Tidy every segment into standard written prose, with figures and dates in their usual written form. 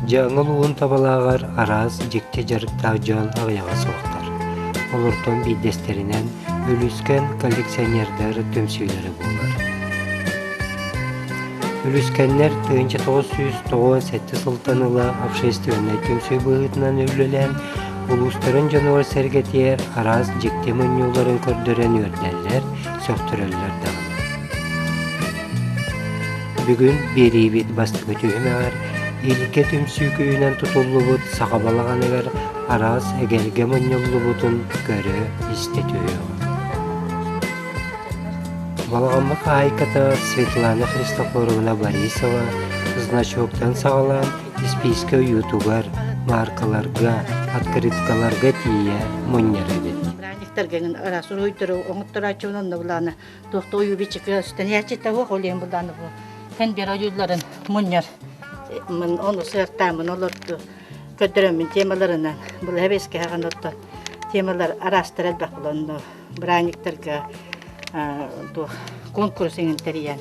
Дьааҥы улууһун Табалааҕар араас дьикти дьарыктаах дьон аҕыйаҕа суохтар. Олортон биирдэстэринэн Үлүскэн коллекционердар түмсүүлэрэ буолар. Үлүскэннэр 1997 сылтан ыла общественнай түмсүү быһыытынан үлэлээн, улуустарын дьонугар-сэргэтигэр араас дьикти мунньууларын көрдөрөн үөрдэллэр, сөхтөрөллөр даҕаны. Бүгүн биэриибит бастакы түһүмэҕэр Илгэ түмсүү күүһүнэн тутуллубут саха балаҕаныгар араас эгэлгэ мунньуллубутун көрө-истэ түһүөҕүҥ. Балаҕаммыт хаһаайката Светлана Христофоровна Борисова значоктан саҕалаан испиискэ уйуутугар, мааркаларга, открыткаларга тиийэ мунньар эбит. Араас уруһуйдары оҥотторооччубун онно былаана туохта ойуу бичикэ үстэнээччитэ суох ол иһин былаана бу кэнбиэр ойууларын мунньар ону сыартааммын олорду көрдөрөммүн темаларынан была эбэскэ хаҕан оттон темалар араастара элбэх буолан бырааһынньыктарга туох конкурс иҥин тэрийэн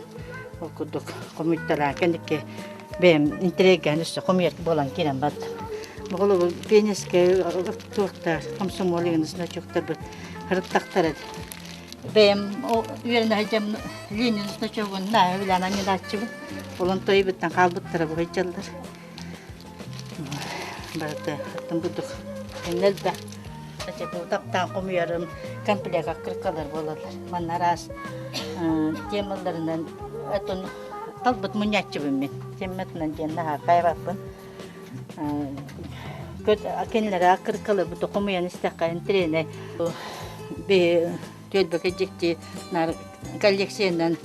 ол курдук хомуйталаан кэнники бэйэм интириэйгээн өссө хомуйар буолан киирэн бардым. Оҕолору пионерскай туохтар комсомол иҥин значоктарбыт харыттахтара бэйэм үөрэнэ сылдьан Ленин значогун наа билэн анньынааччыбын. Олон тойбуттан хаалбыттара бу сылдьаллар. Барыта аттым курдук элбэх таптаан хомуйарым комплект аккыркалар буолаллар. Манна араас темаларынан отон талбыт мунньааччыбын мин. Тематынан диэн наһаа хайабаппын. Кинилэри аккыркалар бу хомуйан истэххэ интириэнэ түөлбэкэ дьикти наар коллекциянан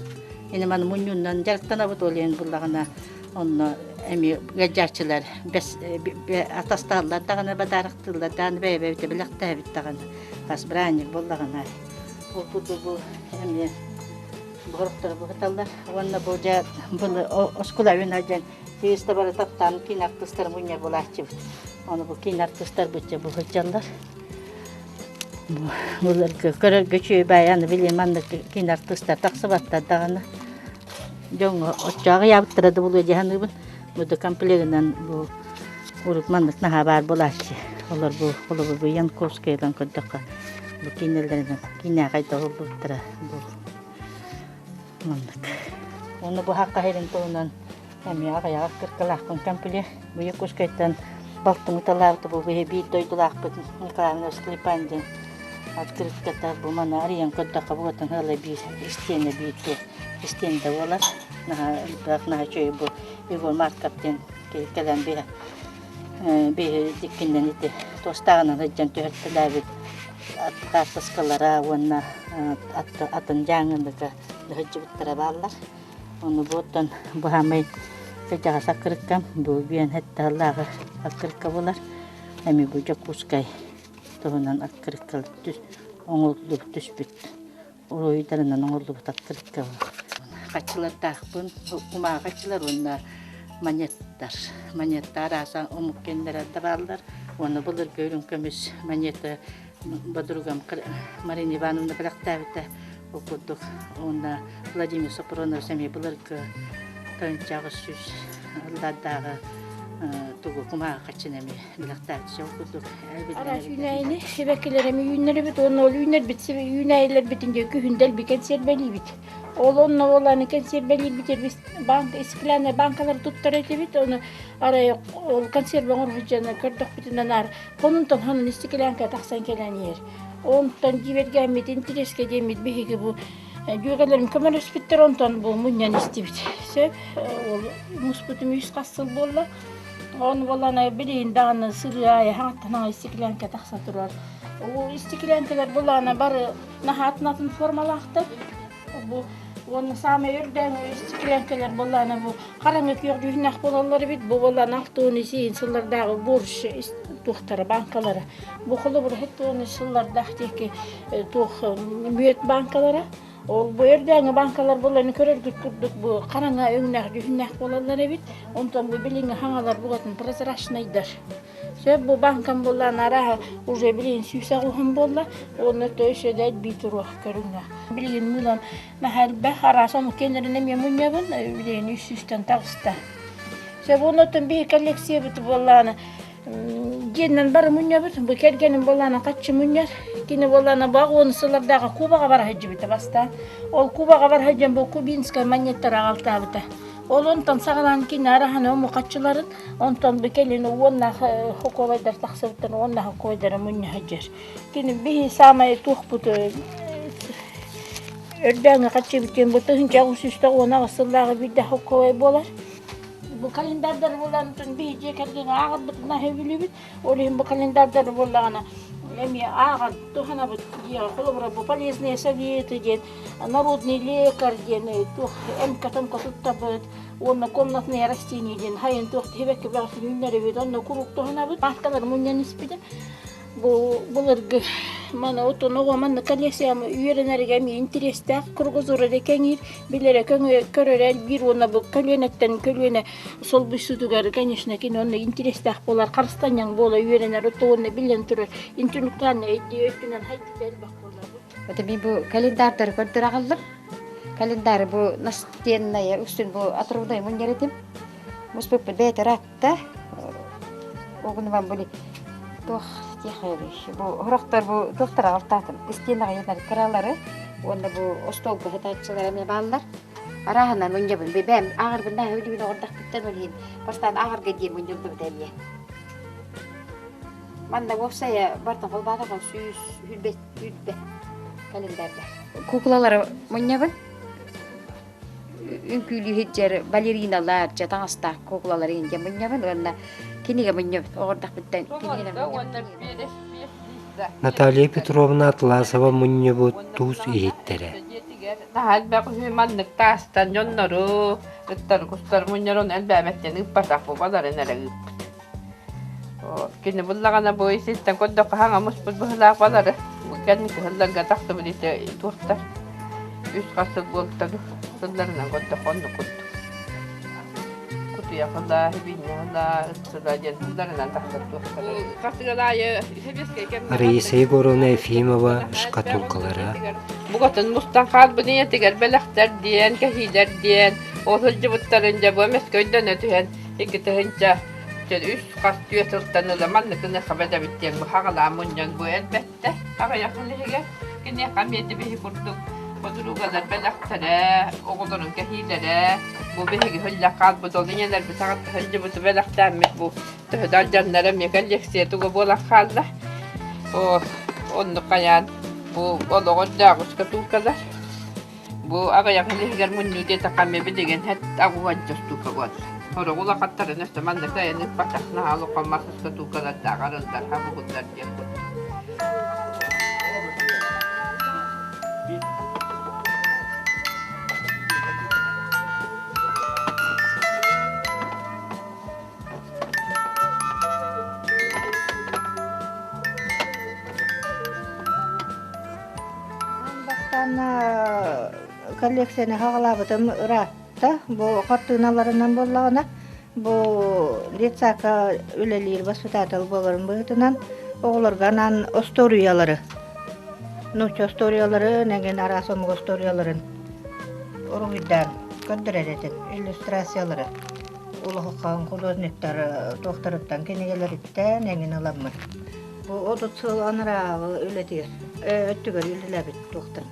ини маны мунньуунан дьарыктанабыт ол иһин буллаҕына онно эмиэ ыалдьааччылар бэс атастааллар даҕаны бадаарактыыллар даҕаны бэйэ-бэйэбитэ бэлэхтээбит даҕаны хас бырааһынньык буоллаҕына ол курдук бу эмиэ боруктары быһыталлар уонна бу дьэ былы оскуолабын диэн тиистэ бары таптаан киин артыыстар мунньар буолааччыбыт ону бу киин артыыстарбыт дьэ бу сылдьаллар Былыргы көрөргө үчүгэй баайы аны били маннык киин артыыстар тахсыбаттар даҕаны. Дьоҥҥо оччо аҕыйаабыттара да буолуо дии саныыбын. Бу да комплегынан бу урут маннык наһаа баар буолааччы. Олор бу холобур бу Янковскайдан көрдөххө бу киинэлэринэн киинэҕэ хайдах уһуллубуттара бу Маннык. Уонна бу хахха иһэрин туһунан эмиэ аҕыйаҕа кыркалаахпын кэмпилиэ. Бу Якутскайтан балтым ыталаабыта бу биһи биир дойдулаахпыт Николай Иванович Клепан диэн открытката бу маны арыйан көрдөххө буотун ыала биир истиэнэ биир истиэндэ буолар. Наһаа элбэх наһаа үчүгэй бу Егор Марков диэн киһи кэлэн биһи биһи диккиннэн ити туостааҕынан сылдьан түһэртэлээбит хаартыскалара уонна атын дьааҥыныга сылдьыбыттара бааллар. Ону бу оттон бу хаамай кырдьаҕас аккырыккам бу бүөн хэттааллааҕы аккырыкка буолар. Эми бу Дьокуускай туһунан аккырыкка оҥорлубут түспүт уруһуйдарынан оҥорлубут аккырыкка буолар. Хаччылардаахпын, кумааҕы уонна монеттар. Монетта арааса омук кэннэрэ да бааллар. Уонна былыргы үрүҥ көмүс монета подругам Марина Ивановна бэлэхтээбитэ. Ол курдук уонна Владимир Сопронов эмиэ былыргы 1800 ыллардааҕы тугу кумааҕы хаччын эмиэ бэлэхтээбитэ. Ол курдук Араас үүнээйини сибэккилэр эми үүннэрэбит уонна ол үүнэрбит үүнээйилэрбитин дьэ күһүн дэлби кэнсиэрбэлиибит. Ол онно ол аны кэнсиэрбэлиирбит банк стеклянный банкалары туттар этибит. Ону арай ол консерва оҥорбут дьону көрдөхпүтүнэ наар хонунтан хонун стеклянка тахсан кэлэн иһэр. Онтон дьиибэргээммит интириэскэ диэммит биһиги бу дьүөгэлэрим көмөлөспүттэр онтон бу мунньан истибит. Сөп ол муспутум үс хас сыл буолла. Ону буоллаҕына билигин даҕаны сырыы аайы хаҥаттан аҕай стеклянка тахса турар. Ол стеклянкалар буоллаҕына бары наһаа атын-атын формалаахтар. Бу уонна саамай үрдээҥи стеклянкалар буоллаҕына бу хараҥа күөх дьүһүннээх буолаллар эбит. Бу буоллаҕына алтыаны сиин сыллардааҕы борщ туохтара банкалара. Бу холобур һэттуону сыллардаах диэки туох мүөт банкалара. Ол бу өрдөөҥү банкалар буолан көрөргүт курдук бу хараҥа өҥнөөх дьүһүннээх буолаллар эбит. Онтон бу билиҥҥи хаҥалар бугатын прозрачнайдар. Сөп бу банкам буоллаан арааһа уже билигин 180 буолла. Уонна то өссө да элбии туруох көрүҥҥэ. Билигин мыылан наһаа элбэх араас омук киэннэрин эмиэ мунньабын. Билигин үс сүүстэн таҕыста. Сөп оннуттан биһи коллекциябыт буоллаҕына дьиэннэн бары мунньабыт. Бу кэргэним буоллаҕына хаччы мунньар. Кини буоллаҕына баҕ уон сыллардааҕы Кубаҕа бара сылдьыбыта бастаан. Ол Кубаҕа бара сылдьан бу кубинскай монеттары аҕалтаабыта. Ол онтон саҕалаан кини араһаны омукаччыларын, онтон бу кэлин уоннаах хокуобайдар тахсыбыттарын уоннаах хокуобайдары мунньа сылдьар. Кини биһи саамай туохпут өрдөөҥҥө хаччыбыт диэн бу 1818 сыллааҕы биирдэ хокуобай буолар. Бу календардар буолан биһи дьиэ кэргэҥҥэ ааҕарбытын аһы билибит. Ол иһин бу календардар буоллаҕына эмиэ ааҕан туһанабыт дьиэҕэ. Холобура бу полезные советы диэн народный лекарь диэн туох эмкэ-томко туттабыт уонна комнатные растения диэн хайын туох тиһибэккэ бөҕөтүн үүннэрэбит онно куруук туһанабыт. Маскалары мунньан испитим. Бу былыргы маны отон оҕо манна коллекциям үөрэнэргэ эмиэ интэриэстээх кругозора эрэ кэҥиир, билэрэ көрөрө элбиир уонна бу көлүөнэттэн көлүөнэ солбуйсутугар, конечно, кини онно интэриэстээх буолар, харыстанньаҥ буола үөрэнэр, отто уонна биллэн турар интеллектуальнай өттүнэн хайдыыта элбэх буолар. Это мен бу календарьдары көрдөрө аҕаллым. Календарь бу настенная үстүн бу отрывной мунньар этим. Муспуппут бэйэтэ ыраатта. Огунубан були туох тиэхэбий бу сорохтор бу туохтар аҕалтаатым истиэнэҕэ ыйанар кыралары уонна бу остуолга сытааччылар эмиэ бааллар. Арааһынан мунньабын бэйэм ааҕарбын наһаа өлүүбүн оҕордохпуттан ол иһин бастаан ааҕарга диэн мунньуллубута эмиэ. Манна уопсайа бартан холбаатаҕын 100 120 календарда. Куклалары мунньабын. Үҥкүүлүү сылдьар балериналар, дьэ таҥастаах куклалары индия мунньабын уонна кинигэ мунньабын. Оҕордохпуттан кинигэ мунньабын. Наталья Петровна Атласова мунньубут туус иһиттэрэ. Наһаа элбэх үһү маннык таастан дьоннору, ыттары кустары мунньар ону элбээбэттэн ыыппатах бу баларын эрэ ыыппыт. Кини буллаҕына бу иситтэн көрдөххө хаҥа муспут быһыылаах балары кэнники сылларга тахсыбыт ити туохтар үс хас сыл буолта сылларынан көрдөххө оннук курдук. Кутуйахыла, сибиинньэхыла, ыт диэн сылларынан тахсар туохтар. Раиса Егоровна Ефимова шкатулкалара. Бугатын мустан хаалбыт ийэтигэр бэлэхтэр диэн, кэһиилэр диэн, ол сылдьыбыттарын дьэ бу эмискэ өйдөнө түһэн 2 тыһыынча үс хас түөрт сылтан ыла манныкыны хабадэбит диэн бу хаҕалаан мунньан бу элбэттэ аҕыйах сыл иһигэр киниэхэ эмиэ биһи курдук подругалар бэлэхтэрэ оҕолорун кэһиилэрэ бу биһиги сылдьа хаалбыт ол ийэлэрбит сылдьыбыты бэлэхтээммит бу төһө да алдьаннар эмиэ коллекция туга буолан хаалла о оннук хайаан бу олоҕор дьааҕыска туукалар Бу аҕыйах сыл иһигэр мунньуу диэтэххэ эмиэ билигин һэт аҕуһанча штука буолла. Сорох улахаттарын өссө маннык айан ыыппатах наһаа улахан мас штукалардаах арыллар хабыллар диэн курдук. Бастаан коллекцияны хаҕалаабытым ыраатта. Бу хартыыналарынан буоллаҕына, бу детсадка үлэлиир воспитатель буоларым быһыытынан оҕолорго анаан остуоруйалары, нуучча остуоруйаларын, эҥин араас омук остуоруйаларын уруһуйдаан көрдөрөр этим, иллюстрациялары. Улахан художниктар туохтарыттан кинигэлэриттэн эҥин ыламмыт. Бу 30 сыл анарааҕы үлэтигэр өттүгэр үлэлээбит туохтан.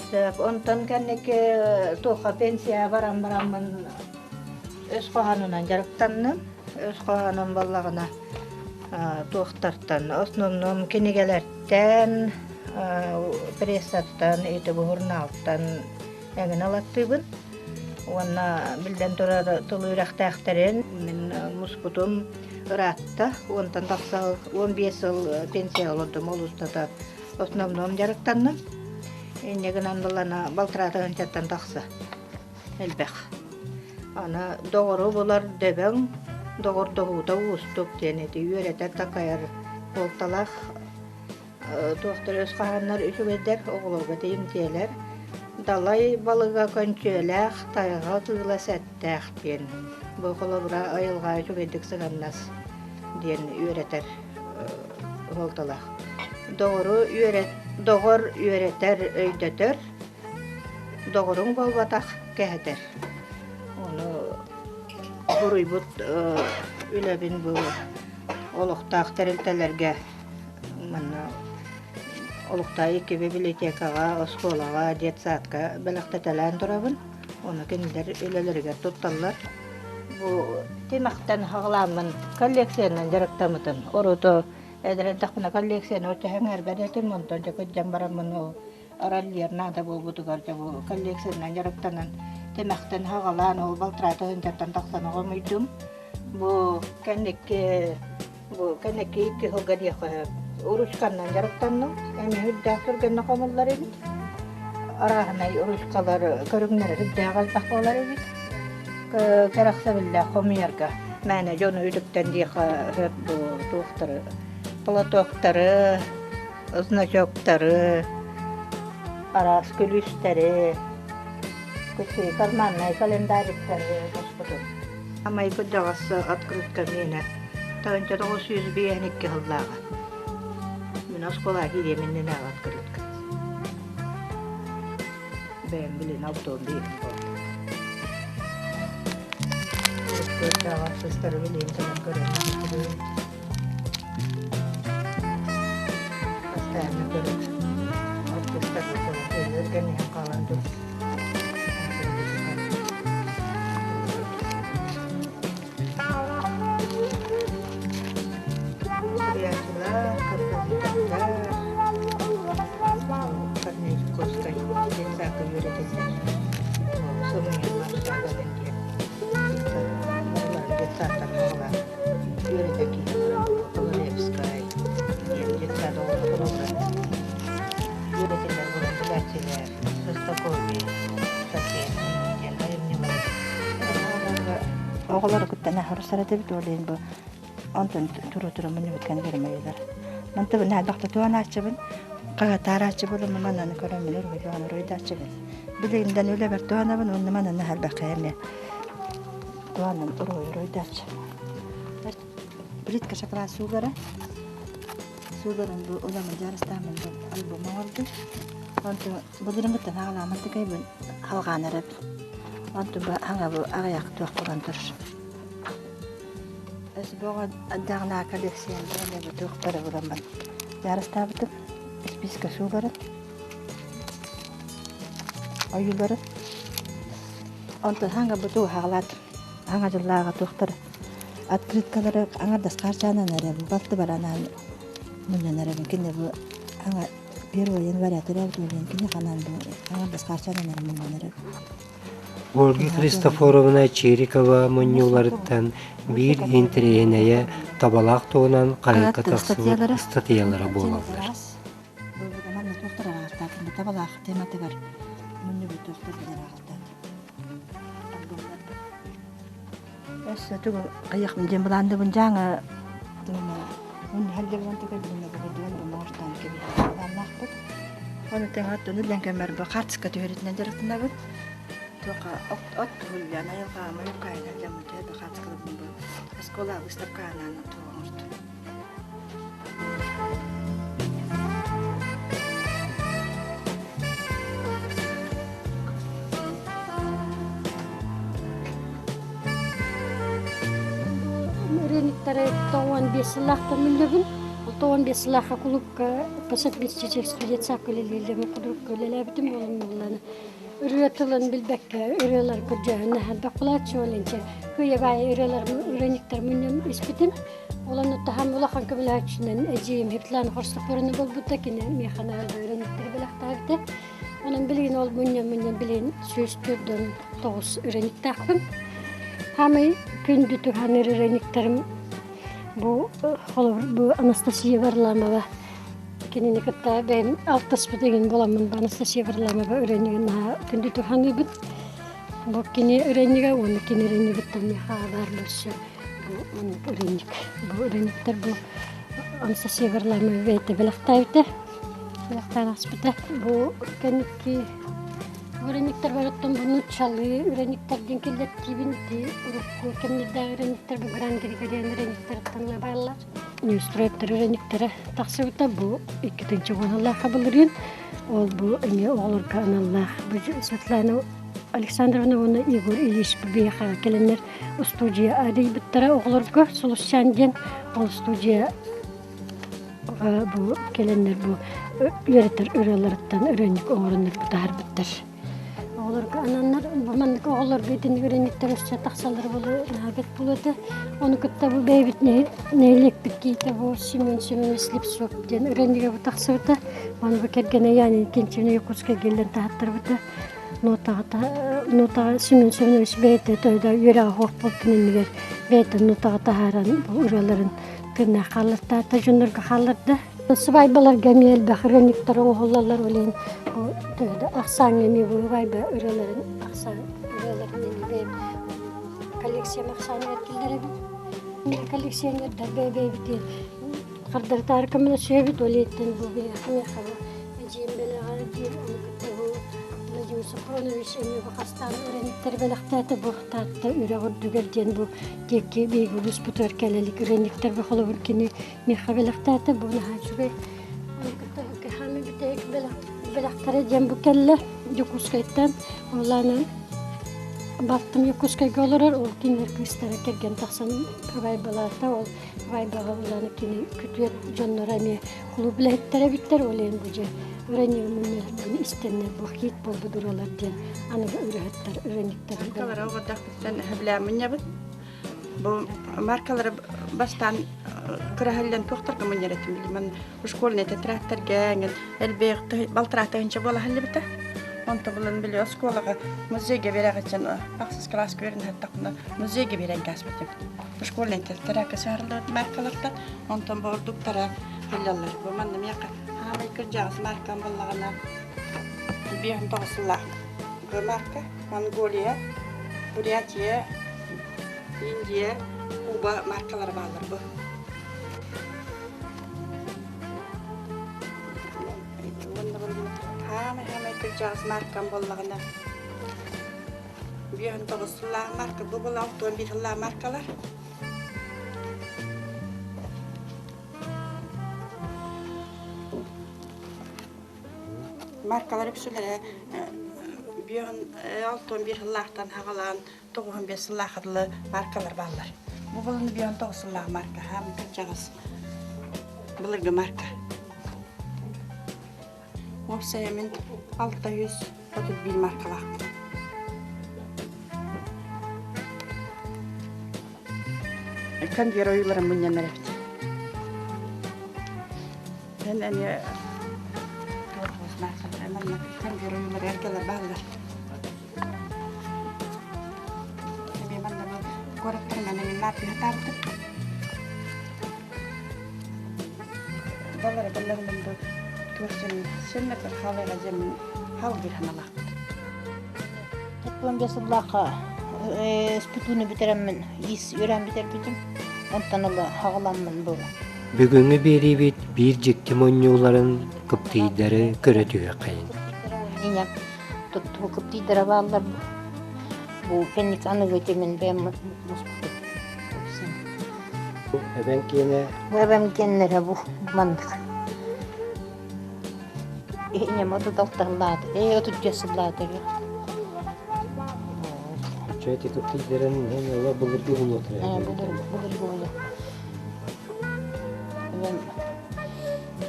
Сөп, онтон кэнники туохха пенсия баран бараммын өс хоһоонунан дьарыктанным. Өс хоһоонум буоллаҕына туохтартан, основном кинигэлэртэн, прессаттан, ити бу журналтан эҥин ылаттыыбын. Уонна биллэн турар тыл үөрэхтээхтэрин мин муспутум ыраатта. Уонтан тахса 15 сыл пенсия олордум ол устата основном дьарыктанным. Инньэ гынан балана балтараа тыһыынчаттан тахса элбэх. Аны доҕору булар дөбөҥ, доҕордоһуута уустук диэн ити үөрэтэр такайар суолталаах туохтар өс хаһааннар үчүгэйдэр, оҕолорго тиийимтиэлэр. Далай балыга көнчүөлээх, тайҕа кыыла сэттээх диэн. Бу холобура айылҕа үчүгэйдик сыһыаннас диэн үөрэтэр суолталаах. Доҕору үөрэт, доҕор үөрэтэр, өйдөтөр, доҕоруҥ буолбатах кэһэтэр. Ону Буруйбут үлэбин бу олохтоох тэрилтэлэргэ манна олохтоох икки библиотекаҕа, оскуолаҕа, детсадка бэлэхтэтэлээн турабын. Ону кинилэр үлэлэригэр тутталлар. Бу тимэхтэн хаҕылааммын коллекциянан дьарыктаммытым. Урут эдэр эрдэхпинэ коллекцияны өтөһөн эрбэт этим, онтон дьэ кырдьан бараммын ол араллыыр наада буолбутугар дьэ бу коллекциянан дьарыктанан тимэхтэн хаҕалаан ол балтараа тыһыынчаттан тахсан оҕомуйдум. Бу кэнники бу кэнники икки сылга диэххэ ручканнан дьарыктанным. Эмиэ үрдээх түргэнник хомуллар эбит. Арааһынай ручкалар көрүҥнэрэ үрдээх элбэх буолар эбит. Кэрэхсэбиллээх хомуйарга. Мээнэ дьону үтүктэн диэххэ сөп бу туохтары платоктары, значоктары, араас күлүүстэри, карманнай календариктары боспутум. Амай кырдьаҕас открытка миэнэ 1952 сыллааҕа. Мин оскуолаҕа киириэм иннинээҕи открытка. Бэйэм билин алтыан биирим буолла. Кырдьаҕас сыстары билиэн кэлэн көрөн Постоянно көрөр. Артыыстар өргөн иһэн хаалан тур. Суруйааччылар, композитордар, Корней Жуковскай детсадка үөрэтэллэр. Сымыйалар сааганын диэн барыларын детсадтан оҕолор үөрэтэ киирэн баран Ларевскай диэн детсад оҕолоро үөрэтэллэр буолан билээччилэр Шостакович, Шопен диэн айымньылары Оҕолору кытта наһаа этибит ол иһин бу онтон туру-тура мунньубут кэмэлилэр. Мантыбын элбэхтэ туһанааччыбын, хаһыатаарааччы буолуммун мананы көрөммүн уруһуйдуон уруһуйдааччыбын. Билигин үлэбэр туһанабын уонна мананы элбэххэ эмиэ туһанан уруһуй уруһуйдааччы. Плитка шоколад суугара. Суугарын бу уламын дьарыстаамын бу альбом оҥордум. Онтон былырыҥҥыттан хаалаамын тыкайбын халҕаан эрэбин. Онтон бу хаҥа бу аҕыйах туох буолан турар. СБО даҕына коллекциям туохтары буламмын дьарыстаабытым. Списка сууларын, ойууларын. Онтон хаҥа бу туохаҕалаат хаҥа дьыллааҕы туохтары открыткалары аҥардас хаарчаанан эрэ балты баранаан мунньан эрэбин кине бу аҥа первого января төрөөбүт уолуйан кини ханаан бу аҥардас хаарчаанан эрэ мунньан эрэбин. Ольга Христофоровна Чирикова мунньууларыттан биир интэриэһинэйэ табалаах туһунан хаһыакка тахсыбыт ыстатыйалара буолаллар. Табалаах тематыгар Өссө тугу хайыахпын диэн былаандыбын дьааҥы былааннаахпыт. Ону тэҥэ оттон үллэн кэммэр бу хаартыска түһэритинэн дьарыктанабыт. Туоха от туһуллан айылҕаама юккайынан дьаммыт түһэрбэ хаартыскаларбын бу оскуола выставкаанан оҥортум. Ырыаниктары 95 сыллаахтан миллэбин. 95 сыллаахха кулуупка по совместительству детсадка үлэлииллэрин кулуупка үлэлээбитим буолан буоллаана. Ырыа тылын билбэккэ ырыалар көрдьөөһүн наһаа кулааччы ол инчэ кыйа баайы ырыалар ырыаниктар мунньан испитим. Ол онно таһам улахан көмөлөөччүнэн эдьиийим Светлана Хорсофоровна буолбута, кини миэхэ наһаа ырыаниктары бэлэхтээбитэ. Онон билигин ол мунньан-мунньан билигин 149 ырыаниктаахпын. Хаамай күндү туһанар ырыаниктарым бу холобур бу Анастасия Варламова кинини кытта бэйэм алтыспыт игин буоламмын бу Анастасия Варламова ырыанньыгын наһаа күндү туһаныыбын. Бу кини ырыанньыга уонна кини ырыанньыгыттан миэхэ баар бөлсө бу маннык ырыанньык. Бу ырыанньыктар бу Анастасия Варламова бэйэтэ бэлэхтээбитэ. Бэлэхтээн аспыта. Бу кэнники Үрэниктэр барыттан бу нууччалыы үрэниктэр диэн киллэртиибин ити урукку кэмнэрдээх үрэниктэр бу Гран Григориан үрэниктэртэн бааллар. Неустроевтар үрэниктэрэ тахсыбыта бу 2010 сыллаахха былырыын. Ол бу эмиэ оҕолорго аналлаах. Бу Светлана Александровна уонна Егор Ильич биһиэхэ кэлэннэр устуудьуйа арыйбыттара оҕолорго Сулусчаан диэн ол студия бу кэлэннэр бу үөрэтэр ырыаларыттан ырыанньык оҥороннор бытаарбыттар. Оҕолорго ананнар бу маннык оҕолорго итинник ырыанньыктар өссө тахсаллар буолуо наһаа бэрт буолуо этэ. Ону кытта бу бэйэбит нэһилиэкпит киһитэ бу Семен Семенович Слепцов диэн ырыанньыга бу тахсыбыта. Ону бу кэргэнэ Яна Иннокентьевна Якутскайга кэлэн таһаттарбыта. Нотаҕа нотаҕа Семен Семенович бэйэтэ төһө үөрэҕэ суох буолтун иннигэр бэйэтэ нотаҕа таһааран бу ырыаларын тыыннаах хааллартаата дьоннорго хаалларда. Сыбаайбаларга эмиэ элбэх ырыанньыктар оҥоһуллаллар ол иһин бу төһө да ахсааҥҥа эмиэ бу сыбаайба ырыаларын ахсаан ырыаларын эмиэ бэйэм коллекциям ахсааныгар киллэрэбин. Коллекционердар бэйэ-бэйэбитигэр хардары-таары көмөлөсүһэбит ол иһиттэн бу биһиэхэ миэхэ бу эдьиийим бэлэҕэ диир ону кытта бу Владимир Софронович эмиэ бу хастаан ырыанньыктары бэлэхтээтэ бу Таатта үрэх үрдүгэр диэн бу диэки биһиги улууспутугар кэлэ илик ырыанньыктар бу холобур кини миэхэ бэлэхтээтэ бу наһаа үчүгэй ону кытта хаамыы бүтэһик бэлэхтэрэ диэн бу кэллэ Дьокуускайтан Улаана балтым Якутскайга олорор ол кинилэр кыыстара кэргэн тахсан вайбалаата ол вайбаҕа улаана кини күтүөт дьонноро эмиэ кулууп үлэһиттэрэ эбиттэр ол иһин бу дьэ ырыанньыгы мунньарбын истэннэр бу хит буолбут ырыалар диэн аныгы ырыаһыттар ырыанньыктар Маркалары оҕордохпуттан сөбүлээн мунньабыт. Бу маркалары бастаан кыраһаллан туохтарга мунньар этим билимэн школьный тетрадьтарга эҥин элбэх балтараа тыһыынча буола сылдьыбыта. Онто булан били оскуолаҕа музейга биэрэҕиттэн ахсыс кылааска үөрэнэ сыттахпына музейга биэрэн кээспитим. Школьный тетрадька сыһарыллыбыт маркалартан онтон бу ордуктара ыллаллар. Бу манна миэхэ хаамай кырдьаҕас маркам буоллаҕына 59 сыллаах марка Монголия, Бурятия, Индия, Куба маркалара бааллар бу. Хаамай-хаамай кырдьаҕас маркам буоллаҕына 59 сыллаах марка, бу була 61 сыллаах маркалар. Маркалар үксүлэрэ 61 сыллаахтан саҕалаан 95 сыллаахха дылы маркалар бааллар. Бу булуну 59 сыллаах марка, хаамый кырдьаҕас былыргы марка. Уопсайа мин 631 маркалаахпын. Конвейер ойууларын мунньан эрэбит. Эн эмиэ конвейер ойуулар эргэлэр бааллар. Эмиэ манна бу куораттарынан эмиэ нааппыһа таабытым. Балары балларынан бу туох сеннер хаалайга дьэммин хаалгыр ханалаахпыт. 45 сыллаахха СПТУну бүтэрэммин, ис үөрэн бүтэрбитим. Онтон ыла хаҕаламмын бу. Бүгүҥҥү биэриибит биир дьикти мунньууларын кыптыйдары көрө түһүөххэйин. Ийэм туттуу кыптыйдара бааллар бу кэнник аныгы тимин бэйэм муспутум. Эбэҥ киэнэ? Эбэм киэннэрэ бу маннык. Ийэм 36 сыллаата, 35 сыллаата үһү. Чэ, ити кыптыйдарын иһин ыла былыргы булуотара. Былыргы булу.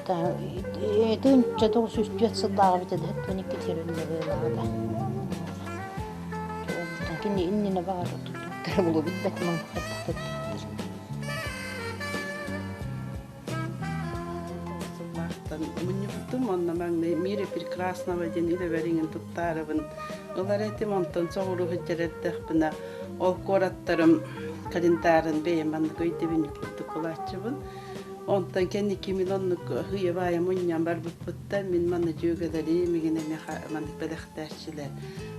Эбэм 1904 сыллааҕы эбитэ да, 12 терүллэ быылаҕа Кини иннинэ баҕар туттара булу билбэт муҥхаттар. Сыллаахтан мунньубутум онно маҥнай «Мире прекрасного» диэн үлэбэр иҥин туттаарыбын ылар этим онтон соҕуруу сылдьар эрдэхпинэ ол куораттарым календарын бэйэм маннык өйдөбүнньүк курдук ылааччыбын онтон кэнники мин оннук һыйа-баайа мунньан барбыппыттан мин манна дьүөгэлэрим игин эмиэ маннык бэлэхтээччилэр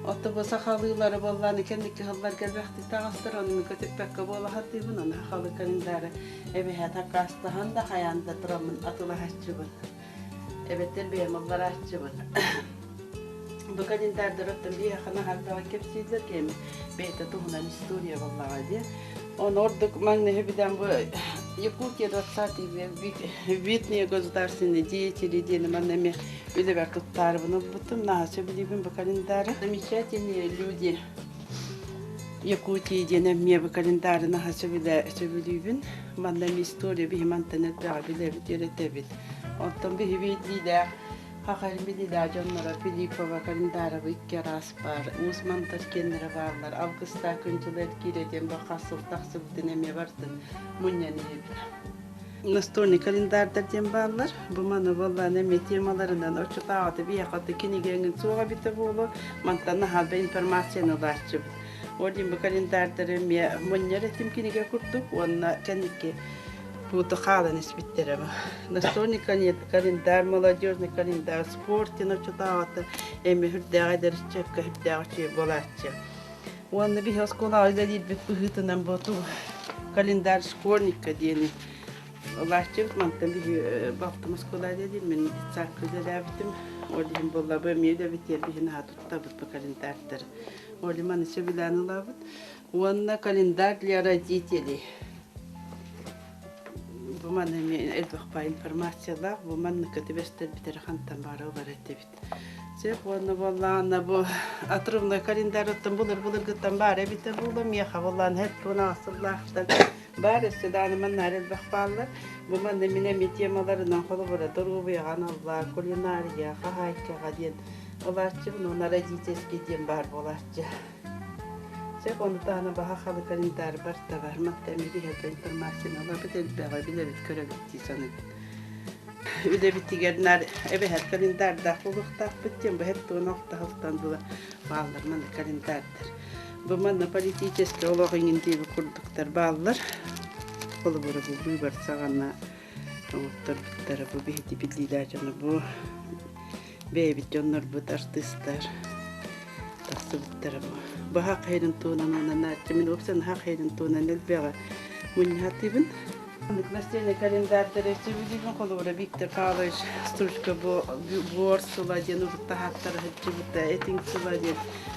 Отто бу сахалыылары буоллааны кэнники сылларга элбэхтик таҕыстар, ону көтүппэккэ буола сатыыбын, аны сахалыы календары эбэһээт аккаастаһан да хайаан да тураммын атылаһааччыбын. Эбэтэр бэйэм ылларааччыбын. Бу календардар оттон биһиэхэ наһаа кэпсииллэр кэми бэйэтэ туһунан история буоллаҕа дии. Ону ордук маҥнайгы билэн бу Якутия 20 век видные государственные деятели диэни манна эмиэ. Үлэбэр туттаарыбын ылбытым, наһаа сөбүлүүбүн бу календары. Замечательные люди Якутии диэн эмиэ бу календары наһаа сөбүлүүбүн. Манна эми история биһи мантан элбэҕи билэбит, үөрэтэбит. Оттон биһи биирдиилээх Хахайын билиилээх дьонноро Филиппова календарабы икки араас баар, Уус Мантар киэннэрэ бааллар, Алгыстаах күн дьыл эргиирэ диэн бу хас сыл тахсыбытын эмиэ бартын мунньан иһэбит. Настольный календардар диэн бааллар. Бу маны буоллаан эмиэ темаларынан оччотооҕута биһиэхэ кинигэҥин суоҕа эбитэ буолуо. Мантан наһаа да информацияны ылааччыбыт. Ол иһин бу календардары эмиэ мунньар этим кинигэ курдук уонна кэнники буду хаалан испиттэрэ бу. Настольный календарь, молодежный календарь, спорт диэн оччотооҕута эмиэ үрдээҕи эдэр ыччакка үрдээҕи үчүгэй буолааччы. Уонна биһи оскуолаҕа үлэлиирбит быһыытынан бу календарь школьника диэни ылааччыбыт. Мантан биһи балтым оскуола үлэлиир, мин детсадка үлэлээбитим. Ол иһин буолла бу эмиэ үлэбитигэр биһи наһаа туттабыт бу календарьдары. Ол иһин маны сөбүлээн ылабыт. Уонна календарь для родителей. Бу маны эмиэ элбэх баай информациялаах, бу манныкка түбэстэрбит эрэ хантан баара ылар этибит. Сөп уонна буоллаҕына бу отрывной календарыттан былыр-былыргыттан баар эбитэ буолуо миэхэ буоллаан һэт сыллаахтан баар өссө даҕаны манна элбэх бааллар. Бу манна мин эмиэ темаларынан холобура доруобуйаҕа аналлаах кулинария, хаһаайкаҕа диэн ылааччыбын уонна родительский диэн баар буолааччы. Сөп ону таһынан баһа халы календарь бар да бар матта эмиэ биһиэхэ информацияны ылабыт элбэҕи билэбит көрөбүт дии саныыбын. Үлэбитигэр наар эбэһээт календардаах буолуохтаахпыт диэн бу 76 сылтан ыла бааллар манна календардар. Бу манна политическай олох иҥин диэби курдуктар бааллар. Холобура бу быыбар саҕана оҥотторбуттара бу биһиги биллиилээх дьоно бу бэйэбит дьоннорбут артыыстар тахсыбыттара бу. Баһа хайрын туһунан уонна мин уопсан хаах хайрын туһунан элбэҕи мунньаатыыбын. Настольный календарьдары сөбүлүүбүн холобура Виктор Павлович Стручко буор сыла диэн урут таһааттара сылдьыбыта, этиҥ сыла диэн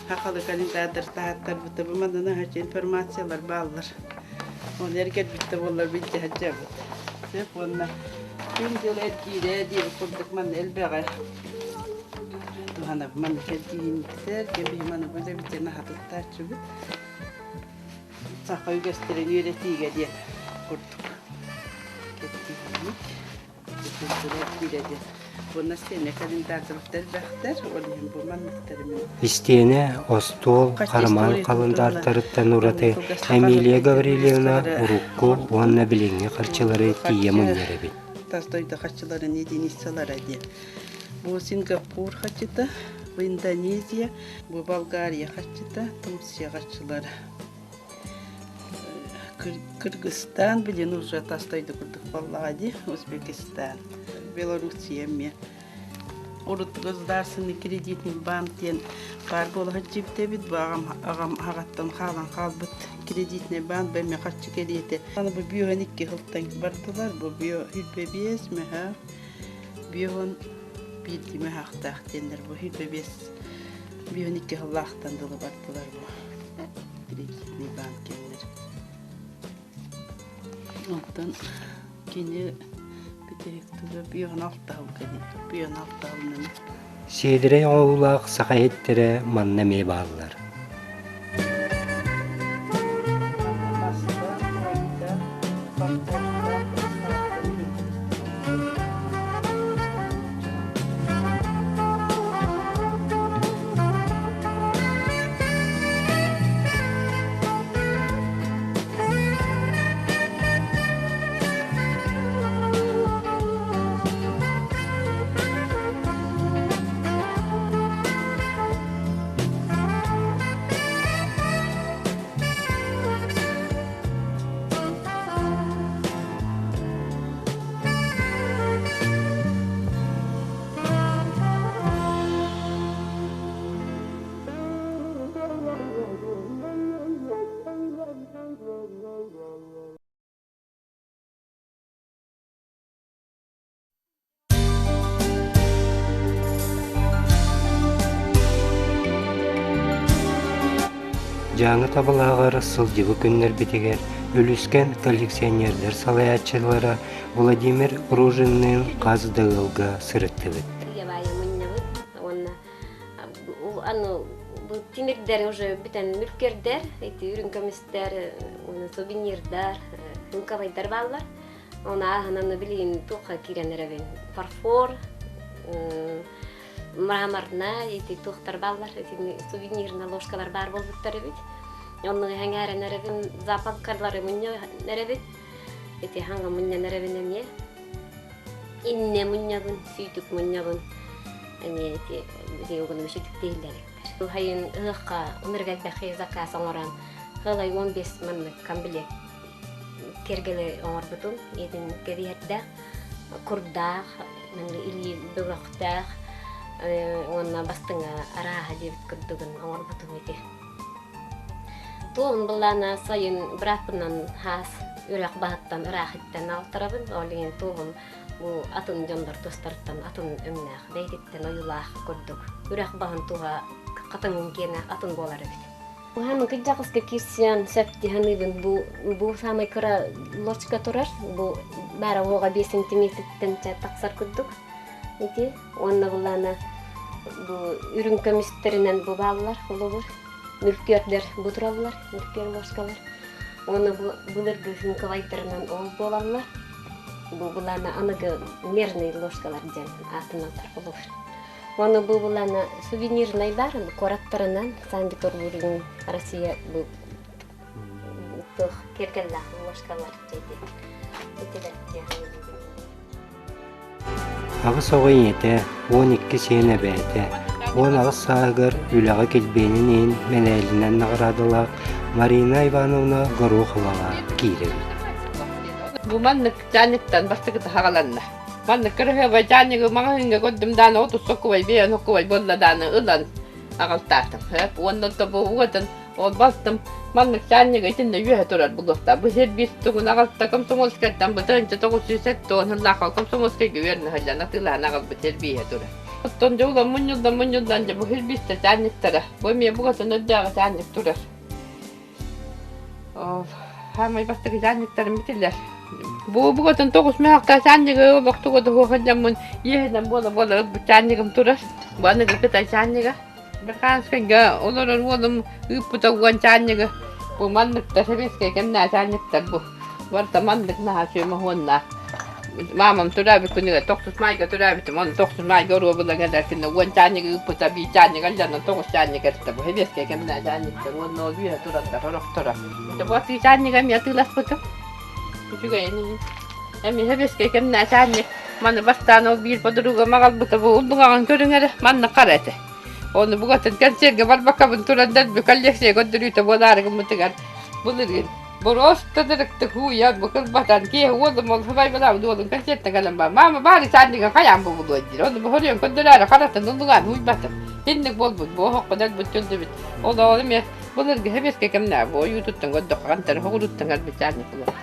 хахалы календардар таһааттарбыта. Бу манна наһаччы информациялар бааллар. Оны эргэрбиттэ буоллар билдьэ сылдьабыт. Сөп уонна күн дьыл эргиирэ диэбит курдук манна элбэҕи туһанабын. Манна кэлдииһиннэр, кэбиһи маны билэбит наһатыттааччыбыт. Саха үгэстэрин үөрэтиигэ диэн курдук кэттиибит. Киирэ диэн. Уонна стене календардарбыт элбэхтэр, ол иһин бу манныктары мин Истиэнэ, остуол, хармаан халандаартарыттан ураты Эмилия Гаврильевна урукку уонна билиҥҥи харчылары тиийэ мунньар эбит. Тас дойду харчыларын единицалара диэн. Бу Сингапур харчыта, бу Индонезия, бу Болгария харчыта, Турция харчылара. Кыргызстан билин уже тас дойду курдук буоллаҕа дии, Узбекистан, Белоруссия эмиэ. Урут государственный кредитный банк диэн баар буола сылдьыбыт эбит. Бу аҕам аҕам аҕаттан хаалан хаалбыт кредитный банк бу эмиэ харчы кэриэтэ. Аны бу бүөһүн икки сылтан бардылар. Бу бүө хүрбэ биэс мөһөөх, бүөһүн биирдии мөһөөхтөөх диэннэр бу хүрбэ биэс бүөһүн икки сыллаахтан дылы бардылар бу кредитный банк диэннэр. Онтон кини бүтэһик тыла бүөһүн алта сылга дии. Бүөһүн алта сылынан Сиэдэрэй оҥоһуулаах саха иһиттэрэ манна эмиэ бааллар. Дьааҥы табалааҕар сылдьыбыт күннэрбитигэр Үлүскэн коллекционердар салайааччылара Владимир Рожинныын хас да ыалга сырыттыбыт. Ону бу тимирдэр уже бүтэн мүлкердер, ити үрүҥ көмүстэр, уонна сувенирдар, хынкабайдар бааллар. Оны ааһынан билигин туохха киирэн эрэбин. Фарфор, мраморная ити туохтар бааллар, ити сувенирная ложкалар баар буолбуттар эбит. Онно эҥээрэн эрэбин, запалкалары мунньа эрэбит. Ити хаҥа мунньан эрэбин эмиэ. Инне мунньабын, сүүтүк мунньабын. Эмиэ ити ити сүтүк дииллэр. Хайын ыһыахха ыныргайбахи заказ оҥорон, хылай 15 маннык комплект кэргэли оҥорбутум. Итин кэбиһэрдээх, курдаах, илии бөҕөхтөөх уонна бастыҥа арааһа диэбит курдугун оҥорбутум ити. Туоһун былаана сайын бырааппынан хаас үрэх баһыттан ыраах иттэн алтарабын. Ол иһин туоһум бу атын дьоннор тустарыттан атын өҥнөөх, бэйэтиттэн ойуулаах курдук. Үрэх баһын туһа хатыҥын киэнэ атын буолар эбит. Хаһан кырдьаҕаска киирсиэн сөп дии саныыбын. Бу бу саамай кыра лочка турар. Бу баара уоҕа 5 сантиметртэн тахсар курдук. Ити уонна былаана бу үрүҥ көмүстэринэн бу бааллар холобур. Мүлкүөрдэр бу тураллар, мүлкүөр ложкалар. Уонна бу былыргы хынкалайдарынан ол буолаллар. Бу былаана аныгы мерный ложкалар диэн аатыналлар холобур. Уонна бу былаана сувенирнай баар, куораттарынан Санкт-Петербургун Россия бу туох киэргэллээх ложкалар дьэти итилэр Аҕыс оҕо ийэтэ, 12 сиэн эбээтэ, 18 сааһыгар үлэҕэ килбиэнин иһин мэнээлинэн наҕараадалаах Марина Ивановна Гороховаҕа киирэбит. Бу маннык чаанньыктан бастакыта хаҕаланна. Маннык кырыһыабай чаанньыгы маҕаһыыҥҥа көрдүм дааны отут соккубай биээн соккубай буолла дааны ылан аҕалтаатым. Уонна бу уотун ол балтым маннык чаанньыгы итиннэ үөһэ турар булуохтаах. Бу сир биир тугун аҕалта комсомольскайтан бытыанча 970 сыллаахха комсомольскайга үөрэнэ сылдьан атыылаан аҕалбыт сир бииһэ турар. Оттон дьэ улам мунньуллан мунньуллан дьэ бу сир биистэ чаанньыктара. Бу эмиэ бугатын өрдөөҕү чаанньык турар. Хаамай бастакы чаанньыктарым битилэр. Бу бугатын тоҕус мөһөхтөө чаанньыгы олохтуга дуһуоханньаммын иэһинэн буола-буола ылбыт чаанньыгым турар. Бу аныгы кытай чаанньыга. Беханскайга олорор уолум ыыппыта уон чаанньыгы. Бу манныктар сэбиэскэй кэмнээ чаанньыктар бу. Барыта маннык наһаа сүөмэ уоннаах. Маамам төрөөбүт күнүгэр тохсус маайга төрөөбүтүм, ону тохсус маайга оруобулаҥ эдэркинэ уон чаанньыгы ыыппыта, биир чаанньык алдьанан тоҕус чаанньык эртэ. Бу сэбиэскэй кэмнээ чаанньыктар уонна ол үөһэ тураллар орохторо. Бу атыы чаанньыга эмиэ атыыласпытым. Үчүгэйин иһин. Эмиэ сэбиэскэй кэмнээ чаанньык. Маны бастаан ол биир подругам аҕалбыта бу уллуҥаҕын көрүҥ эрэ, манна хара этэ. Ону бугатын кэнсиэргэ барбаккабын туран дэлби коллекция көрдөрүүтэ буолаары гыммытыгар былырыын Боруоста дырыктык ууйан букулбатан киэһэ уолум ол сыбайбалаабыт уолум концертан кэлэн бар мама баары чаанньыгын хайаан бобулуо диир ону хоруйан көрдөрөөрү харатын ыллыгаан уйбатым инник буолбут бу оһоххо дэлбит чөлдүбүт ол ол эмиэ былыргы сэбиэскэй кэмнээ бу ойуутуттан көрдөххө хантары хоҕуруттан өлбүт чаанньык буолар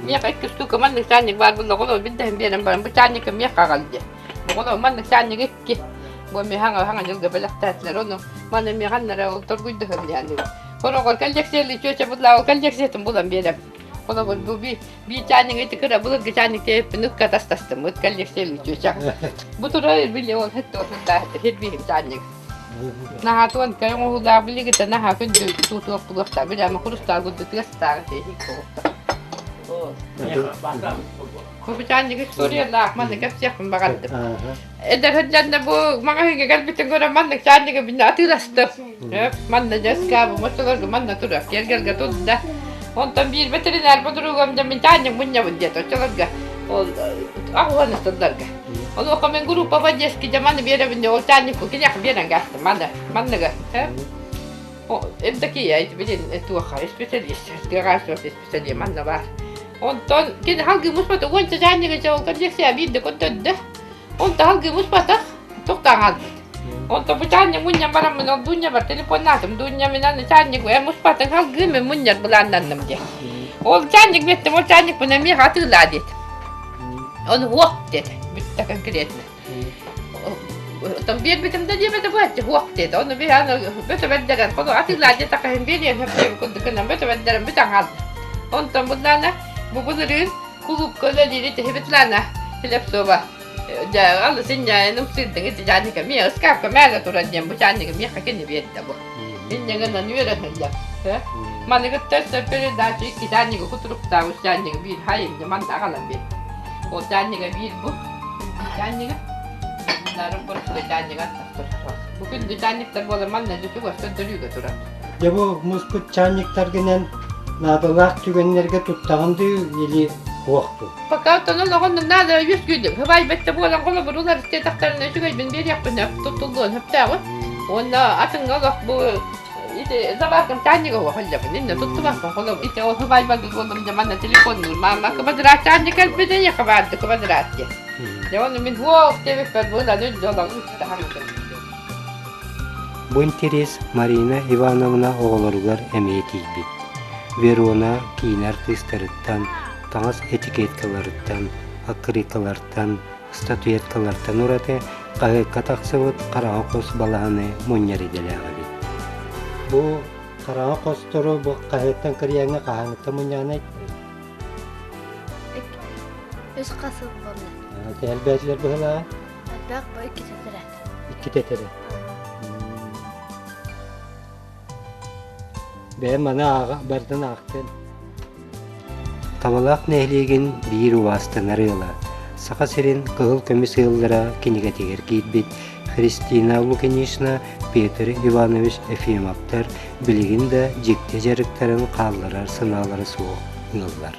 миэхэ икки штука маннык чаанньык баар буолла оҕолор билдэһин биэрэн баран бу чаанньыкы миэхэ аҕал диэ оҕолор маннык чаанньык икки бу эмиэ хаҥа хаҥа дьылга бэлэхтээтилэр ону маны эмиэ ханнара ол торгуйдаһым диэн Хороҕор коллекциялыы чүөчэ буллаҕа коллекциятын булан биэрэм. Холобур, бу би би чаанньыгы ити кыра былыргы чаанньык диэбиппин ыкка тастастым ыт коллекциялыы чүөчэҕэ. Бу турар били ол хэтте отундаахты хирбиһим чаанньык. Наһаа туонкай оҥоһуулаах билигитэ наһаа күндү туутуох булуохтаах билэма хрустаал курдук тыастаах этэ Бу чаанньык историялаах манна кэпсиэхпин баҕардым. Эдэр сылдьан бу маҕаһыыҥҥа кэлбитин көрөн маннык чаанньыгы бинэ атыыластым. Манна дьэ ыскаабым оччолорго манна турар, киэргэлгэ турда. Онтон биир ветеринар подругам дьэ мин чаанньык мунньабын диэтэ оччолорго ол аҕуһан сылларга. Онуоха мин группа поддержки дьэ маны биэрэбин ол чаанньыкпын киниэхэ биэрэн гаастым маны манныгы. Евдокия билин туоха специалист, тыаҕа специалист манна баар. Онтон кини халгыы муспата уонча чаанньыгы чэ ол коллекция биирдэ көрдөрдө. Онто халгыы муспатах тохтоон хаалбыт. Онто бу чаанньык мунньан бараммын ол Дуня бар телефоннаатым Дуня мин аны чаанньык э муспатыҥ халгыы мин мунньар былааннанным диэ. Ол чаанньык биэттим ол чаанньыкпын эмиэ атыылаа диэтим. Ону уох диэтэ бүттэ конкретно. Оттон биэрбитим да диэбэтэ бу хуох диэтэ. Ону би аны бөтө бэрдэрэн хону атыылаа диэтэххэ биэриэн сөп курдук гынан бөтө бэрдэрэн бүтэн хаалла. Онтон буллаана бу былырыын кулуупка үлэлиири Светлана Хлебцова. Дьэ, алы синньээн ымсыырдыҥ ити чаанньыка миэ ыскаапка мээлэ турар диэн бу чаанньыгы миэхэ кини биэрдэ бу. Инньэ гынан үөрэ сылдьар. Маны кытта өссө передача икки чаанньыгы кутуруктаах үс чаанньыгы биир хай инньэ манна аҕалан биэрдэ. Ол чаанньыга биир бу чаанньыга Нарын буруску чаанньыга аттахтар. Бу күндү чаанньыктар буолар манна дьэ чугас көрдөрүүгэ турар. Дьэ бу муспут чаанньыктаргынан наадалаах түгэннэргэ туттаҕын дуу или суох дуу? Пока оттон олоҕун наада үөскүүдүм. Хыбай бэтте буолан холобурулар истиэтэхтэринэ үчүгэйбин биэриэхпин туттуллуон сөптөөҕү. Уонна атыҥҥа олох бу ити заваркам чаанньыга уох ыллабын. Инне туттубаппын холоб ити ол хыбай барды буоллум дьэ манна телефоннуур. Маама квадрат чаанньык кэлбит эйиэхэ баарды квадрат диэн. Дьэ ону мин хуох диэбиппэр буолан үлдьэ олоҕун Бу интэриэс Марина Ивановна оҕолоругар эмиэ тиийбит. Верона киинэ артыыстарыттан, таҥас этикеткаларыттан, аккырыыккалартан, статуэткалартан ураты хаһыакка тахсыбыт хараҥа хос балаһаны мунньар идэлээх эбит. Бу хараҥа хостору бу хаһыаттан кырыйаҥҥа хаһааҥҥыттан мунньаҕынай? Үс хас сыл буолла. Элбээтилэр быһылааҕа? Элбэх бу икки тэтэрэ. Икки тэтэрэ. Бэйэм маны ааҕа барытын аахтын. Табалаах нэһилиэгин биир убаастанар ыала, Саха сирин кыһыл көмүс ыаллара кинигэтигэр киирбит Христина Лукинична, Петр Иванович Ефимовтар билигин да дьикти дьарыктарын хаалларар санаалара суох ыаллар.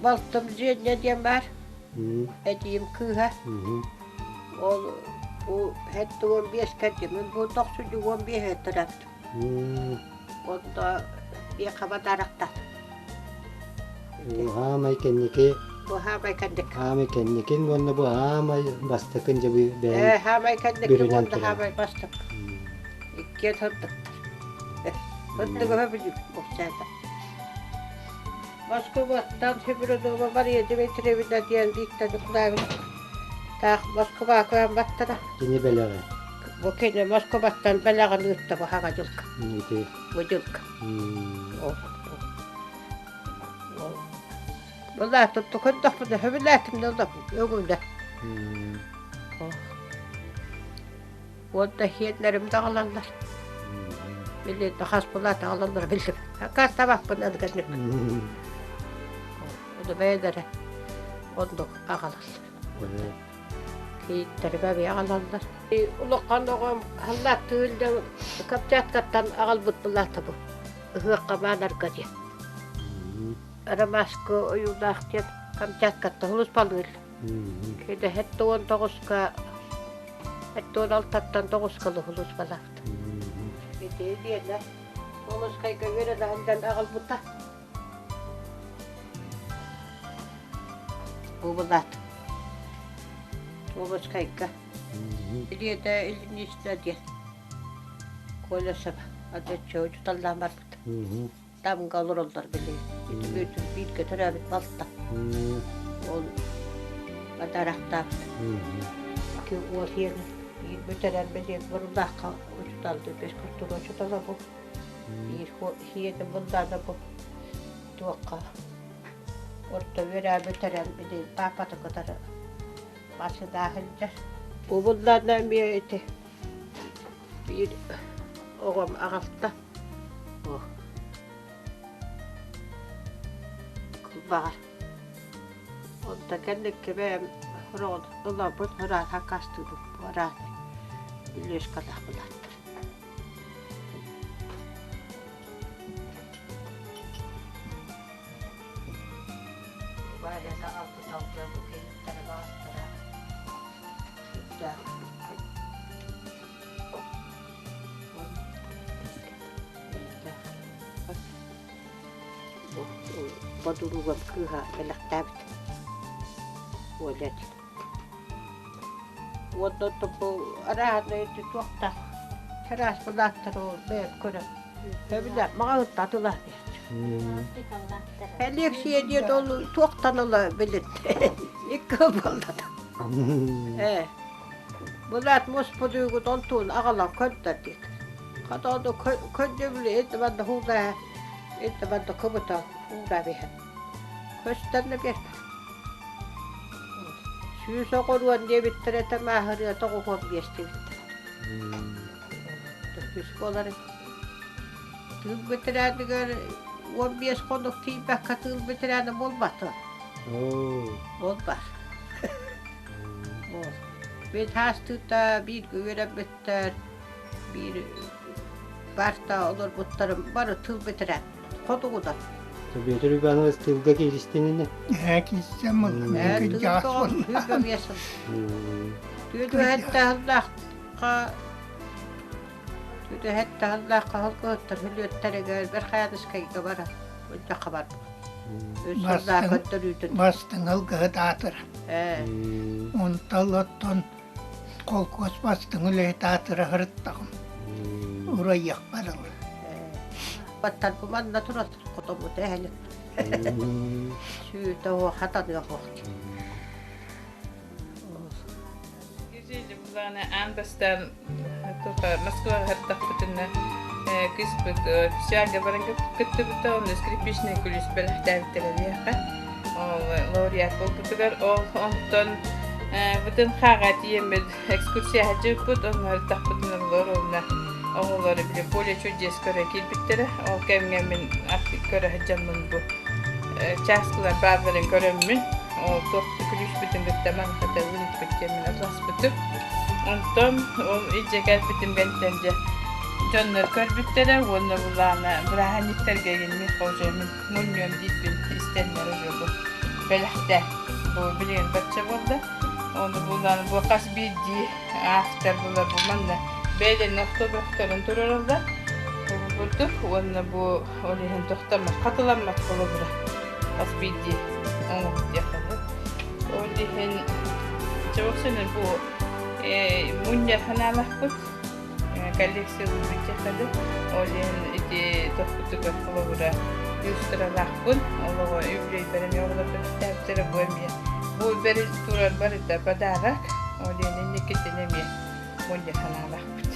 Балтым Женя диэн баар. Эдьиийим кыыһа. Ол бу 75 кэрдимин бу 95 төрөөбүтүм. Онто биэхаба дарахтан. Хаамай кэнники Бу хаамай кэнники. Хаамай кэнникин уонна бу хаамай бастакын дьэ бэйэм Э хаамай кэнники уонна хаамай бастак. Иккиэн сырдыктар. Сырдыгыһа билим уксаата. Москубаттан Федорова Мария Дмитриевна диэн Виктор Николаевич таах Москва көһөн баттара. Кини бэлэҕэ. Бу кини Москубаттан бэлэҕин ыытта бу хаҥа дьылка. Ити. Бу дьылка. Была тутту көрдөхпүнэ сөбүлээтим да өгүлэ. Уонна сиэннэрим да аҕалаллар. Били хас булаат аҕалаллара биллим. Аккаастаабаппын аныгыннык. Ону бэйэлэрэ оннук аҕалаллар. Кийииттэрим эмиэ аҕалаллар. Улахан оҕом халлааттыыллан Камчаткаттан аҕалбыт былаата бу. Ыһыахха маанарга диэн. Ромашка ойуулаах диэн Камчаткаттан улуспалыыр. Кэдэһэт 19-ка 76-тан 9-ка луһулуспалаахт. Ити диэнэ Олускайга үөрэнэ сылдьан аҕалбыта. Бу былаат. Олускайга. Илиэтэ Ильинична диэн. Коля Саба адьаччы учуталлаан барбыт. Тамга олороллор били. Ити Бүөтүр бииргэ төрөөбүт балта. Ол бадарахтаабыт. Ки уол иэнэ биир бүтэрэн били Бурулаахха учуталды бэс куртуга учутала бу. Биир хиэтэ булдаана бу туохха орто үөрээ бүтэрэн били паапата кытары массыынаа сылдьар. Бу булдаана эмиэ ити биир оҕом аҕалта. Кылбаҕар. Онто кэнникки бэйэм хороҕун ылабын, ыраат хакастыыбын, ыраат Илюшкалаах булааттар. Варя аҕалбыт алгыа бу киһиттэрэ баҕастара сүрдээх. Бодуругам кыыһа бэлэхтээбит Оля Уонна бу арааһынай туохтаах чараас былааттары ол бэйэм көрөн сөбүлээн маҕаһыытта атылаан Элиэксийэ диэн ол туохтан ыла билин икки буолла Ээ Былаат муспутуйгут онтуун аҕалан көрдөр диэтэ. Хата ону көрдөбүлү ити манна һуулаа ити манна кыбыта уура биһэн. Көстөн да биэрбэт. 130 диэбиттэрэ этэ, мааһырыа 95 диэбиттэрэ. Төрдүс буолар. Тыыл бэтэрээнигэр 15 хонук тиийбэккэ тыыл бэтэрээнэ буолбата. Ол бар. Бит хаастыыта бииргэ үөрэммиттэр, биир барта олорбуттарым бары тыл бэтэрээн. Хотугудан. Петр Иванович тылга кииристинини? Ээ, киирсэм мин кырдьаҕас буолла. Түөһэттэ Түөһэттэ хаһылгыһыттар хүлүөттэригэр Верхоянскайга барар. Мунньахха барбыт. Бастыҥ ылгыһыт аатыра. Онтон оттон холкуос бастыҥ үлэһит аатыра сырыттаҕым. Урайыахпар ылы. Баттар бу манна турар хотоммут эһэлик. Сүүтэ хатаныа хуох. Булааны аан бастаан Москваҕа сырыттахпытына кыыспыт фестивальга баран кыттыбыта, онно скрипичный күлүүс бэлэхтээбиттэрэ биһиэхэ. Ол лауреат буолбутугар ол онтон бытын хааҕа тиийэммит экскурсия сылдьыбыппыт, онно сырыттахпытына олор уонна оҕолор били поле чудес көрө киирбиттэрэ. Ол кэмҥэ мин көрө сылдьаммын бу чааскылар баалларын көрөммүн ол туох күлүүспүтүн кытта манхата ыыппыт диэммин атаспытым. Онтон ол илдьэ кэлбитим кэнниттэн дьэ дьоннор көрбүттэрэ уонна булаана бырааһынньыктарга игинник уже мин мунньуом диирбин истэннэр уже бу бэлэхтэ бу билигин бачча буолла. Ону булаана бу хас биирдии автор була бу манна бэйэлэрин автографтарын турараллар. Курдук уонна бу ол иһин тохтоммот хатыламмат холобура хас биирдии оҥоһук диэххэ Ол иһин чоҕусунан бу мунньар санаалаахпыт коллекциялыыбыт диэххэ Ол иһин ити тохпутугар холобура люстралаахпын олоҕо үбүлүөйбэр эмиэ оҕолор бэлэхтээбиттэрэ бу эмиэ бу бэри турар барыта подарок ол иһин инникитин эмиэ мунньар санаалаахпыт.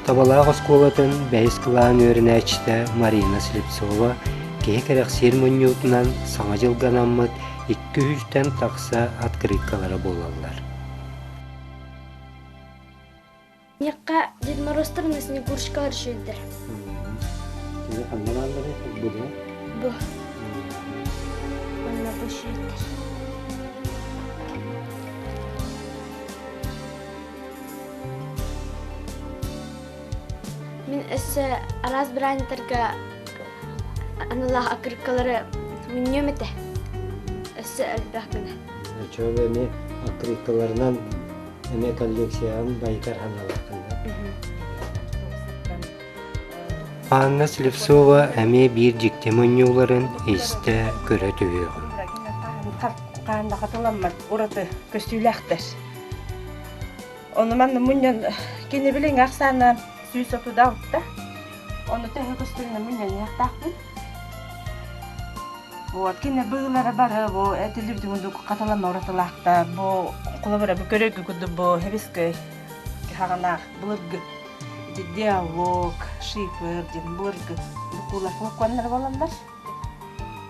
Табалаах оскуолатын бэһис кылаан үөрэнээччитэ Марина Слепцова киһи кэрэхсиир мунньуутунан Саҥа дьылга анаммыт 200-тэн тахса открыткалара буолаллар. Миэхэ Дед Морозтар уонна Снегурочкалар үчүгэйдэр. Кини ханна баалларый? Бу да? Бу. Уонна бу үчүгэйдэр. Мин өссө араас бырааһынньыктарга аналлаах аккырыыккалары мунньуом этэ. Өссө элбэх гына. Чөбө эмиэ аккырыыккаларынан эмиэ коллекцияҕын байытар санаалааххын да? Анна Слепцова эмиэ биир дьикти мунньууларын истэ көрө түһүөҕүм. Хаанда хатыламмат ураты көстүүлээхтэр. Ону манна мунньан кини билиҥ ахсаана 136. Ону төһө көстөрүнэ мунньан иһэхтаахпын. Вот, кини быылара бары бу этилибитин курдук хатыланна уратылаахтар. Бу холобура бу көрөргө курдук бу хебискөй хаҕалаах былыргы ити диалог, шифр диэн былыргы букулар флаконнар буолаллар.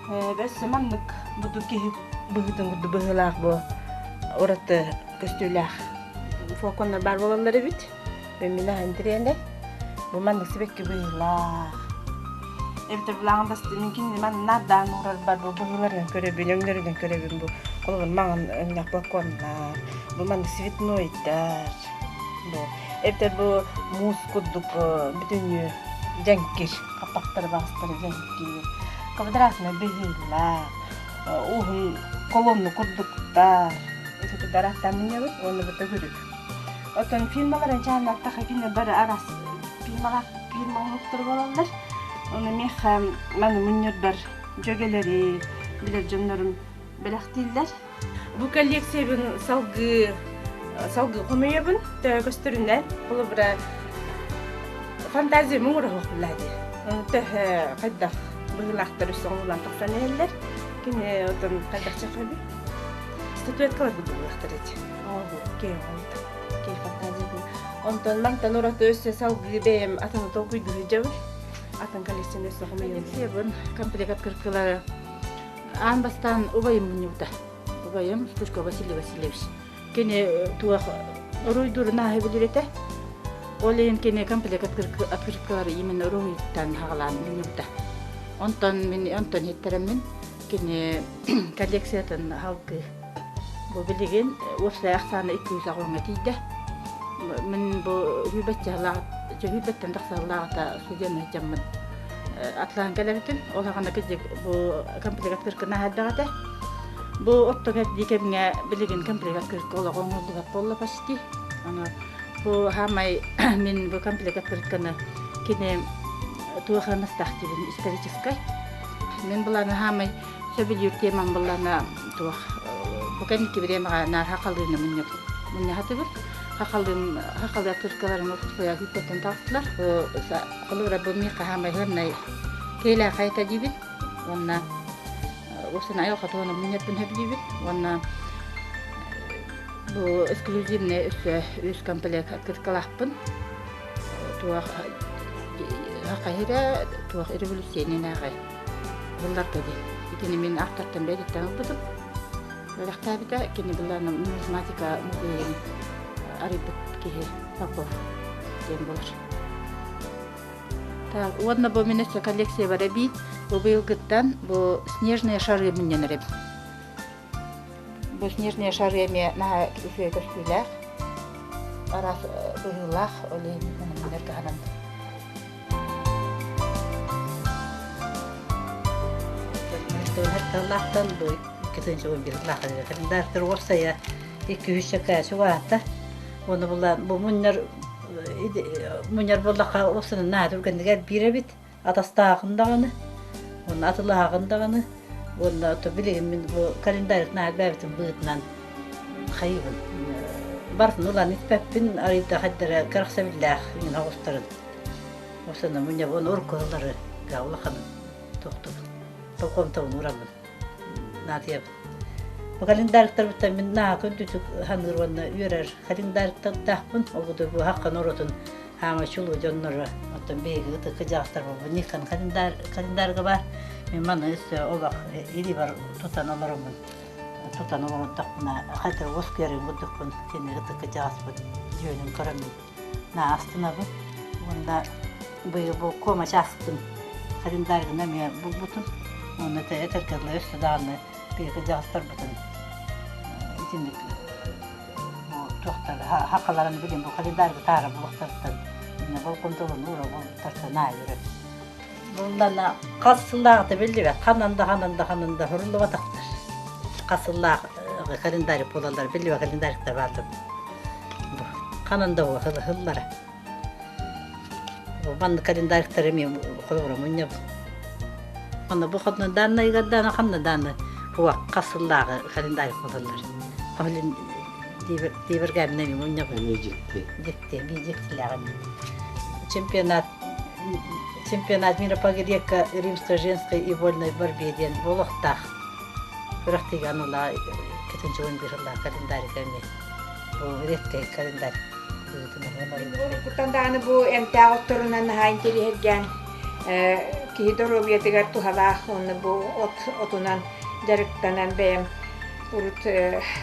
Өссө маннык буду киһи быһыытын курдук быһыылаах бу ураты көстүүлээх флаконнар баар буолаллар эбит. Мин аһын тириэнэ бу маннык сибэкки быһыылаах. Эбэтэр булааҕын басты мин кинини манна наардаан уурарбар бу быһыыларынан көрөбүн, өҥнөрүнэн көрөбүн бу холобур маҥан өҥнөөх балконнар, бу маннык цветнойдар, бу эбэтэр бу муус курдук бүтүннүү дьэҥкир, хаппахтары баҕастары дьэҥкир, квадратнай быһыылаах, уһун колонна курдуктар. Ити дараттан минньэбит уонна бу төгүрүк. Оттон фирмаларын чааннаттаха кине бары арас фирмалар фирма оҥоһуктар буолаллар. Ону миэхэ маны мунньарбар дьүөгэлэри, билэр дьоннорум бэлэхтииллэр. Бу коллекциябын салгыы салгыы хомуйабын төһө көстөрүнэн. Холобура фантазия муҥура суох дии. Ону төһө хайдах быһыылаахтар өссө оҥоһуллан тахсан иһэллэр. Кини отон хайдах чахабый? Статуэткалар курдук буолуохтар эти. Оҕо киһи оҥоһута. Киһи фантазия. Онтон мантан ураты өссө салгыы бэйэм атыны толкуйдуу сылдьабын. Атын коллекцияны өссө хомуйуом. Коллекциябын комплект открыткалары аан бастаан убайым мунньубута. Убайым Стручков Василий Васильевич. Кини туох уруйдуурун ааһы билир этэ. Ол иһин кини комплект открыткалары именно уруһуйуттан хаҕалаан мунньубута. Онтон мин онтон иһиттэрэммин кини коллекциятын халгыы. Бу билигин уопсай ахсаана 200 тиийдэ. Мин бу сүүрбэттэн тахсаллааҕыта студент сылдьаммын атлаан кэлэбитим. Ол аҕана кырдьык бу комплект открытканы аһарбах этэ. Бу отто кэрдии кэмҥэ билигин комплект открытка олоҕо оҥоһуллубат буолла почти. Аны бу хаамай мин бу комплект открытканы кини туох ынастаах диибин историческай. Мин былааны хаамай сөбүлүүр темам былаана туох бу кэнники бириэмэҕэ наар хахалыыны мунньахатыбыт. Хахалыым хахалыы открыткаларын устуйа күүппэттэн таҕыстылар. Бу холобура бу миэхэ хаамай хыаннай киэлээх хайата диибин. Уонна уопсайынан айылҕа туһунан мунньарбын сөбүлүүбүн. Уонна бу эксклюзивный өссө үс комплект открыткалаахпын. Туох хахайра туох революционнааҕы булларга диэн. Итини мин автортан бэйэтиттэн ылбытым. Үөрэхтээбитэ кини былаана нумизматика музейын арыйбыт киһи Попов диэн буолар. Так, уонна бу мин өссө коллекция бар эбии. Бу быйылгыттан бу снежные шары мунньан эрэбин. Бу снежные шары эмиэ наһаа үчүгэй көстүүлээх, араас быһыылаах, ол иһин мунньар кыһанан. Тыллаахтан бу 2011 календарь уопсайа 200 чакаачы уаата. Уонна булаан бу мунньар мунньар буоллахха уопсанан наһаа түргэнник биир эбит. Атастааҕын даҕаны, уонна атылааҕын даҕаны. Уонна то билигин мин бу календарь наһаа элбээбитин быһыытынан хайыыбын. Барытын ылан испэппин, арыйда хайдара кэрэхсэбиллээх иҥин оҕустарын. Уопсанан мунньабын урукку сыллары улаханын тохтубун. Толкомтобун ураммын. Наадыйабын. Бу календарьтарбыттан мин наһаа күндүтүк саныыр уонна үөрэр календарьтардаахпын. Ол бу хаххан оротун хаама чулуу дьонноро оттон биһиги ытык кыдьаахтар Никон календарьга бар. Мин маны өссө олох илибар тутан олороммун. Тутан олордохпуна хайдах уоскуйарын курдукпун кини ытык кыдьаҕаспыт дьүөнүн көрөммүн наһаа астынабын. Уонна быйыл бу кома чааспын календарьгын эмиэ булбутум. Уонна этэргэ дылы өссө даҕаны биһиги кыдьаҕастарбытын итинник бу туохтар хахаларын билин бу календарьга таара булуохтарыттан болҕомтолорун уура буолбуттартан аа үөрөбүн. Буллана хас сыллааҕыта биллибэт ханан да ханан да ханан да суруллубатахтар. Хас сыллаах календарь буолаллар биллибэт календарьтар бааллар. Ханан да хыллара. Маннык календарьтары эмиэ холобура мунньабын. Онно бу ханна дааннайыгар даана ханна даана хуа хас сыллааҕы календарь буолаллар. Холин дибергамина эми мунньабын. Эмиэ дьикти. Дьикти, биир дьиктилээҕин. Чемпионат чемпионат мира по греко-римско-женской и вольной борьбе диэн буолуохтаах. Күрэхтиигэ аналаа кетинчи 11 сыллаах календарьга эмиэ. Бу редкэй календарь. Уруккуттан даҕаны бу эмтээх отторунан наһаа интэриэһиргээн киһи доруобуйатыгар туһалаах уонна бу от отунан дьарыктанан бэйэм урут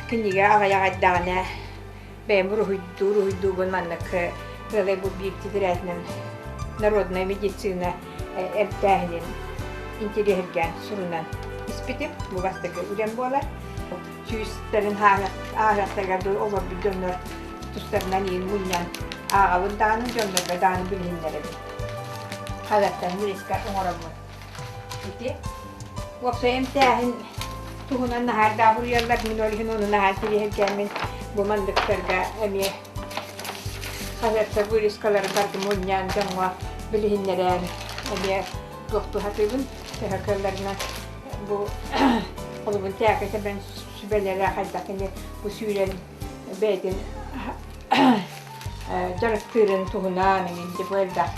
кинигэ аҕыйах эрдэҕинэ бэйэм уруһуйдуур уруһуйдуубун маннык ыалай бу биир тирээтинэн народная медицина эмтээһинин интэриэһиргээн сурунан испитим. Бу бастакы үлэм буолар. Сүүстэрин ааһыахтарыгар олорбут дьоннор тустарынан иин мунньан ааҕабын даҕаны дьоннорго даҕаны билиһиннэрэбин. Хаһыаттан вырезка оҥороммун. Ити уопсай эмтээһин туһунан наһаардаах уруйаллар мин ол иһин ону наһаа интэриэһиргээммин бу мандыктарга эмиэ хаһыаттар вырезкалары барды мунньан дьоҥҥо билиһиннэрэн эмиэ туох туһатыыбын төһө кыалларынан бу холобун тээкэ тэбэн сүбэлэрэ хайдах кини бу сүүрэн бэйэтин дьарыктыырын туһунан эҥин бу элбэх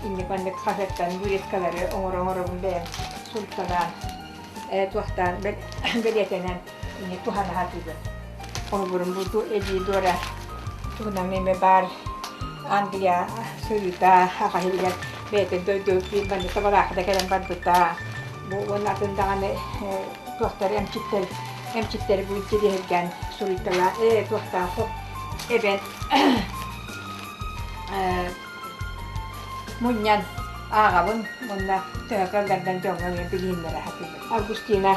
инник маннык хаһыаттан вырезкалары оҥоро-оҥоробун бэйэм сурукталаан туохтаан бэлиэтэнэн инник туһана сатыыбын. Холобурум бу эдии дуора туһунан эмэ баар. Англия сырыыта аҕаһыгар бэйэтин дойду биир маннык табалаахыта кэлэн барбыта. Бу уонна атын даҕаны туохтар эмчиттэр эмчиттэри бу интириэһиргээн суруйтала ээ туохтаах эбэн мунньан ааҕабын уонна төһө кыаллардан дьоҥҥо эмиэ билиһиннэрэ сатыыбын. Августина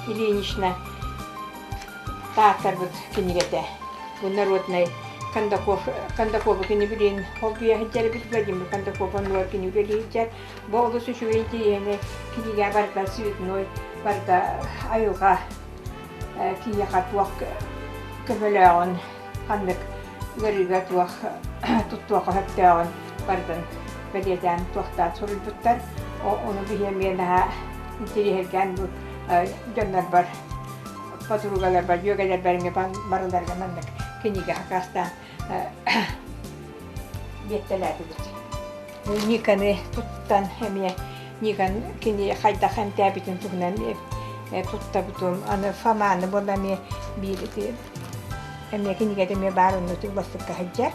Ильинична тааттарбыт кинигэтэ. Бу народнай Кондаков, Кондакову кини билин холбуйа сылдьар эбит, Владимир Кондаков оннугар кини үлэлии сылдьар. Бу олус үчүгэй интириэһинэй кинигэ барыта цветной, барыта айылҕа киһиэхэ туох көмөлөөҕүн, ханнык ыарыыга туох туттуохха сөптөөҕүн барытын бэлиэтээн туохтаан суруйбуттар. Ону биһи эмиэ наһаа интириэһиргээн бу дьоннорбор подругаларбар, дьүөгэлэрбэр эмиэ барыларыгар маннык кинигэ хакаастаан биэртэлээтибит. Никаны туттан эмиэ Никон кини хайдах эмтээбитин туһунан туттабытым. Аны Фоманы буолла эмиэ биир ити эмиэ кинигэтэ эмиэ баар онно тылбастыкка сылдьар.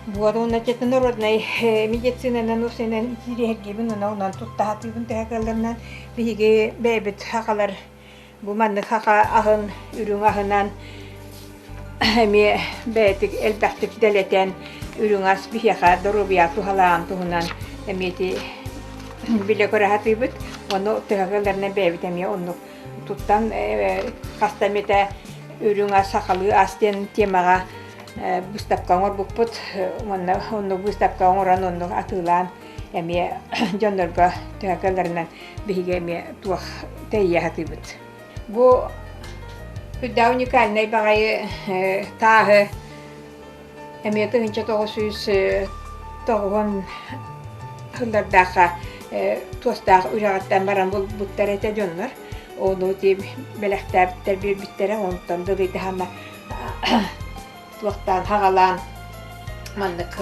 Вот уонна честно народнай медицинанан усунан итириһэргиибин уна онон туттаһатыыбын төһө кыалларынан биһиги бэйэбит хахалар Бу маннык хаха аһын үрүҥ аһынан эмиэ бэйэтик элбэхтик дэлэтэн үрүҥ ас биһиэхэ доруобуйа туһалааҕын туһунан эмиэ ити билэ көрө сатыыбыт. Ону төһө бэйэбит эмиэ оннук туттан хаста эмитэ үрүҥ ас сахалыы ас диэн темаҕа выставка оҥорбуппут. Уонна оннук выставка оҥорон оннук атыылаан эмиэ дьоннорго төһө кыалларынан биһиги эмиэ туох тэйиэ сатыыбыт. Бу үрдээх уникальнай баҕайы тааһы эмиэ 1990 сыллардаахха туостаах үрэҕиттэн баран булбуттар этэ дьоннор. Ону ити бэлэхтээбиттэр биэрбиттэрэ, онтон дылыйдаһана туохтаан хаҕалаан маннык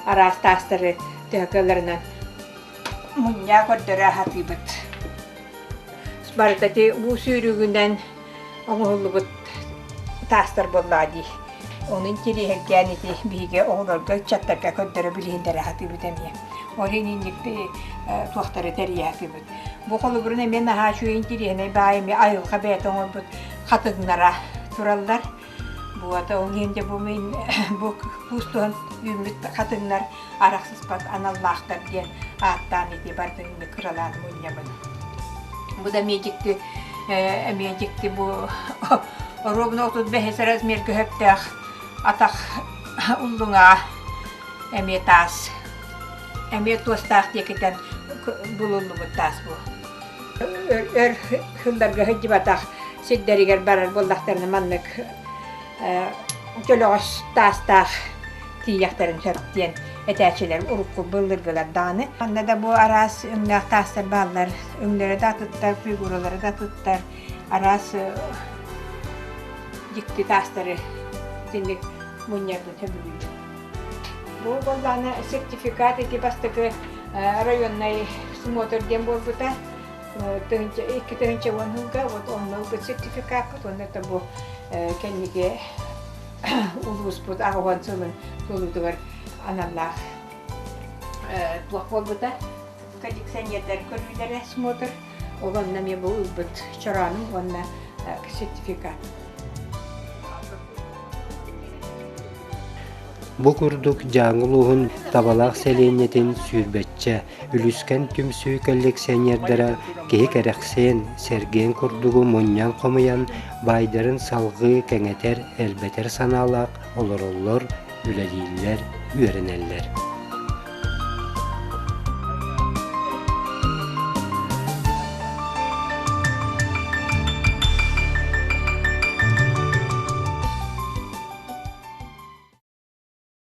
араас таастары төһө кыалларынан мунньаа көрдөрө сатыыбыт. Барыта ити уу сүүрүгүнэн оҥоһуллубут таастар буоллаҕа дии. Ону интириэһиргээн ити биһиги оҕолорго, ыччаттарга көрдөрө билиһиннэрэ сатыыбыт эмиэ. Ол иһин инник туохтары тэрийэ сатыыбыт. Бу холобурун эмиэ наһаа үчүгэй интириэһинэй баай эмиэ айылҕа бэйэтэ оҥорбут хатыҥнара тураллар. Буота ол иһин дьэ бу мин бу куустуһан үүммүт хатыҥнар арахсыспат аналлаахтар диэн ааттаан ити бардын кыралаан мунньабын. Бу да эмиэ дьикти эмиэ дьикти бу ровно 35 размер көһөптөөх атах уллуҥаҕа эмиэ таас эмиэ туостаах диэкитэн булуллубут таас бу. Өр сылларга сылдьыбатах сирдэригэр барар буоллахтарына маннык дьөлөҕөс таастаах тиийиэхтэрин сөп диэн этээччилэр урукку былыргылар даҕаны. Манна да бу араас өҥнөөх таастар бааллар. Өҥнөрө да атыттар, фигуралара да атыттар. Араас дьикти таастары итинник мунньарбын сөбүлүүбүн. Бу буоллаҕына сертификат ити бастакы районнай смотр диэн буолбута. 2010 сылга вот онно ылбыт сертификаппыт уонна это бу кэнники улууспут аҕыһан сылын туолуутугар аналлаах туох буолбута коллекционердар көрүүлэрэ смотр ол онно эмиэ бу ылбыт чорооным уонна сертификат. Бу курдук Дьааҥы улууһун Табалаах сэлиэнньэтин сүүрбэччэ үлүскэн түмсүү коллекционердара киһи кэрэхсиэн, сэргиэн курдугу мунньан хомуйан, баайдарын салҕыы кэҥэтэр, элбэтэр санаалаах олороллор, үлэлииллэр, үөрэнэллэр.